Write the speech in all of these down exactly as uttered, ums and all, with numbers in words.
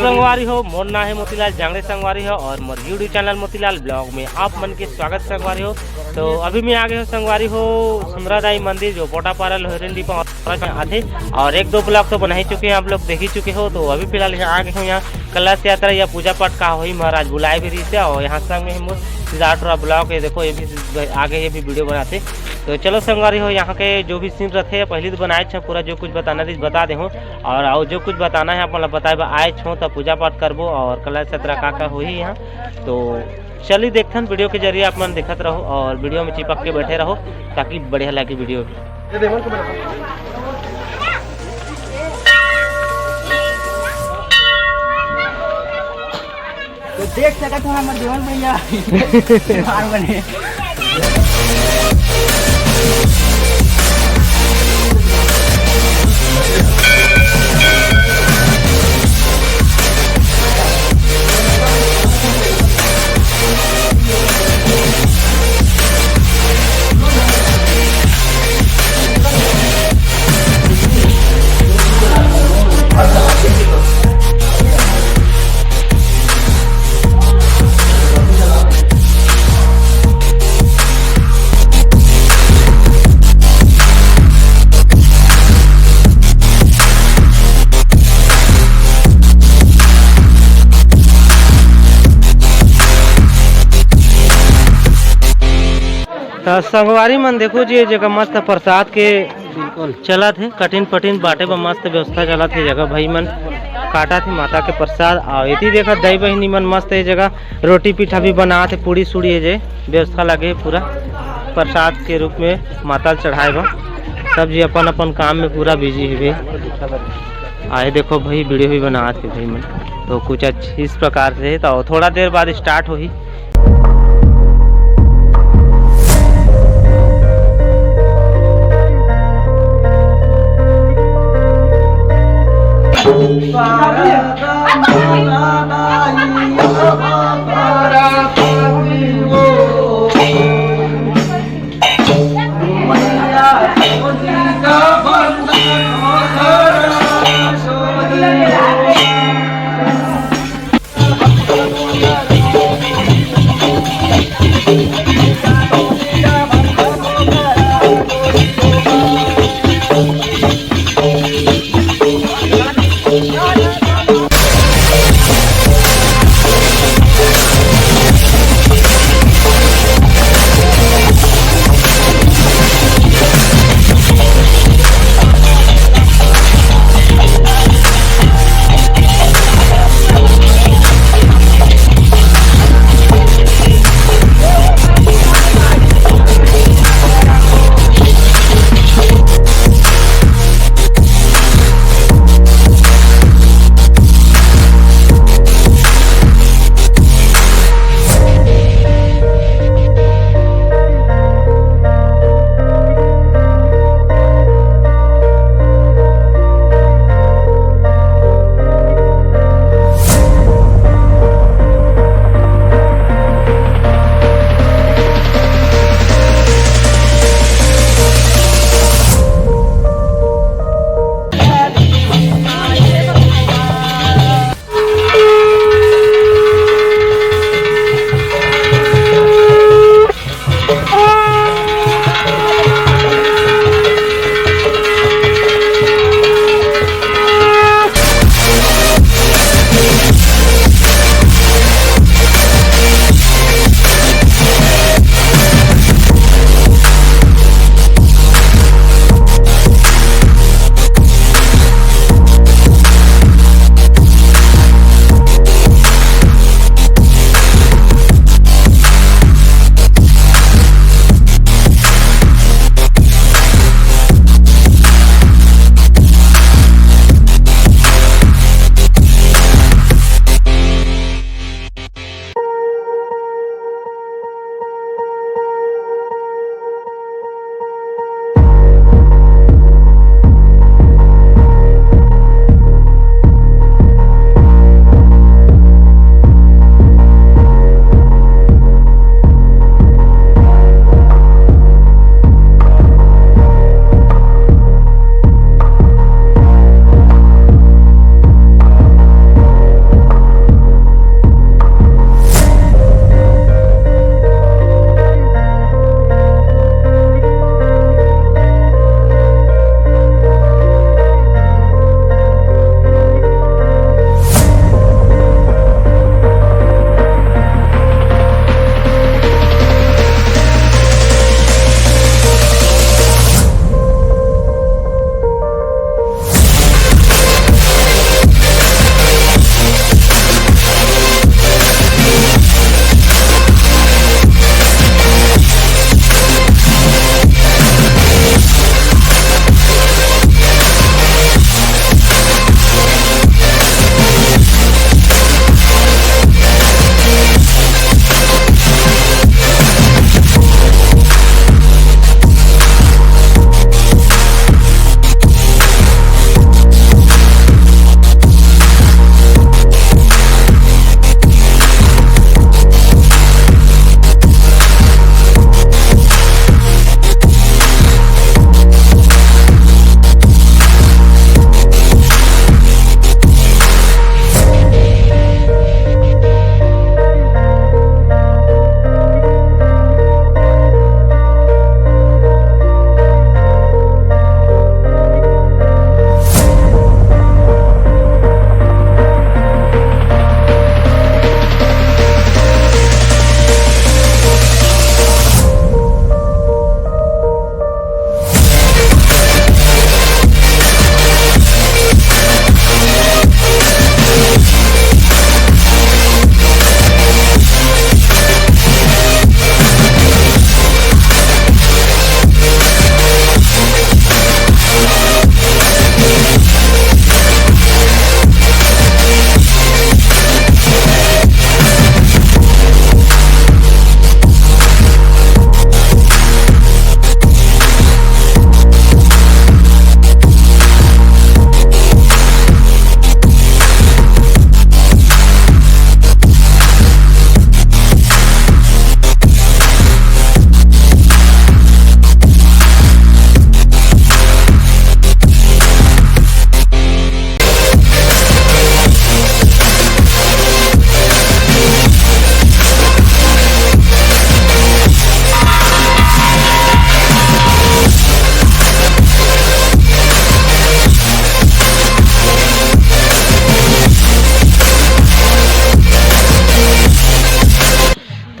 संगवारी हो, मोर नाम है मोतीलाल जांगड़े संगवारी हो, और मोर YouTube चैनल मोतीलाल ब्लॉग में आप मन के स्वागत संगवारी हो। तो अभी मैं आ गए हो संगवारी हो सुंदरा दाई मंदिर, जो पोटापारा लोहरन डिपा आथे, और एक दो ब्लॉग तो बना ही चुके हैं, आप लोग देख ही चुके हो। तो अभी फिलहाल यहाँ आ गए हो, यहाँ कलश यात्रा या पूजा पाठ का होही, महाराज बुलाए भी रहिसे, और यहाँ संग में मोर सिद्धार्थ राव ब्लॉग है, देखो ये भी आगे ये भी वीडियो बनाते। तो चलो संगवारी हो, यहाँ के जो भी सीन रहते हैं पहले तो बनाए छ, पूरा जो कुछ बताना रही बता दे हो, और, और जो कुछ बताना है आप मतलब बताए बा आए छो, तब पूजा पाठ करबो और कलश यात्रा का का होही यहाँ। तो चलिए देखथन, वीडियो के जरिए आप मन देखत रहो और वीडियो में चिपक के बैठे रहो, ताकि बढ़िया लगे वीडियो। ये देवन को बना। तो देख सकत हो हमर देवन भैया। त्योहार बने। त संगवारी मन देखो जी, ये जगह मस्त प्रसाद के चलत हे, कटिन पटिन बांटे बर मस्त व्यवस्था चलत हे। जगह भाई मन काटत हे माता के प्रसाद। अउ एती देखत दाई बहिनी मन मस्त ये जगह रोटी पीठा भी बनात हे, पूड़ी सूड़ी हे जे व्यवस्था लगे हे पूरा प्रसाद के रूप में माता ल चढ़ाए बर। सब जी अपन अपन काम में पूरा बिजी हे। आए देखो भाई, वीडियो भी बनात हे भाई मन। तो कुछ अच्छ-, इस प्रकार से हे, तो थोड़ा देर बाद स्टार्ट होही।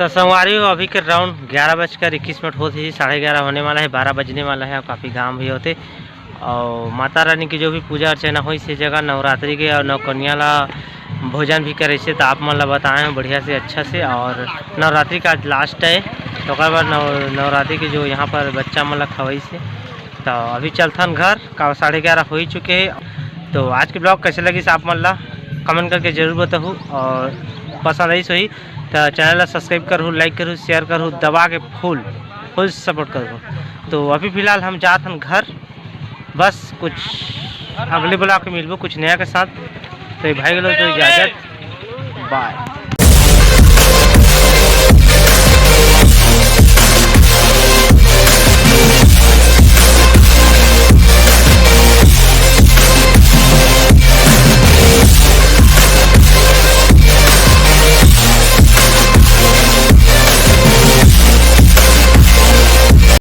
संगवारी हो, अभी के राउंड ग्यारह बजकर इक्कीस मिनट होत ही, साढ़े ग्यारह होने वाला है, बारह बजने वाला है और काफ़ी घाम भी होते। और माता रानी की जो भी पूजा अर्चना होइस ये जगह नवरात्रि के, और नवकन्या ला भोजन भी करे से, तो आप मन ला बताए हैं बढ़िया से, अच्छा से। और नवरात्रि का आज लास्ट है, तो ओकर बाद नव नवरात्रि के जो यहाँ पर बच्चा मन ला खवाइस हे। तो अभी चलथन घर, का साढ़े ग्यारह हो ही चुके हैं। तो आज के ब्लॉग कैसे लगिस आप मन ला कमेंट करके जरूर बताहू, और पसंद आइस होही तो चैनल ला सब्सक्राइब करहू, लाइक करहू, शेयर करहू, दबा के फुल फुल सपोर्ट करहू। तो अभी फिलहाल हम जात हन घर, बस कुछ अगले ब्लॉग में मिलबो कुछ नया के साथ। तो ये भाई लोग तो इजाज़त, बाय।